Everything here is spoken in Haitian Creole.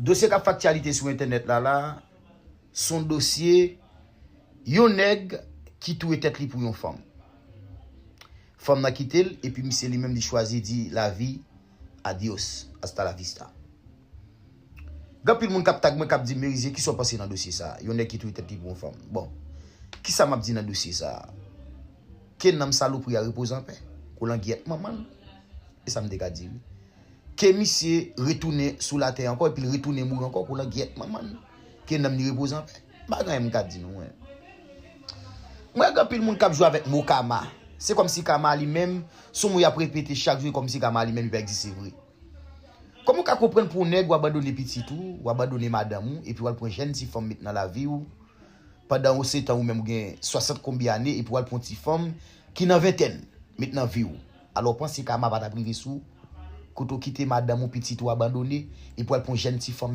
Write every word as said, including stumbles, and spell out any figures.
Dosye k ap fè aktyalite sou entènèt la la, se yon dosye yon nèg ki touye tèt li pou yon fanm. Fanm nan kite l, epi misye li menm li chwazi di lavi adios, hasta la vista. Gen anpil moun k ap tag mwen, k ap di, Merizye, kisa w panse nan dosye sa a? Yon nèg ki touye tèt li pou yon fanm. Bon, kisa m ap di nan dosye sa a? Ke nanm salopri a repoze anpè. Koulangyèt manman l. E sa m te ka di, wi. Ke misye retounen sou latè ankò, epi l retounen mouri ankò, koulangyèt manman l. Ke nanm li repoze anpè. M pa gen anyen m ka di nou, mwen. Mwen, gen anpil moun k ap jwe avèk mo kama. Se kòmsi kama li menm, se yon mo y ap repete chak jou, e kòmsi kama li menm li pa egziste vre. Kòman w ka konprann pou yon nèg w abandone pitit ou, w abandone madanm ou, epi w al pran jèn ti fanm met nan lavi w, pandan w se tan ou menm ou gen swasant konbyen ane, epi w al pran ti fanm ki nan ventèn, met nan vi w? Alò, w panse kama pa t ap rive sou ou? Kote w kite madanm ou, pitit ou abandone, epi w al pran jèn ti fanm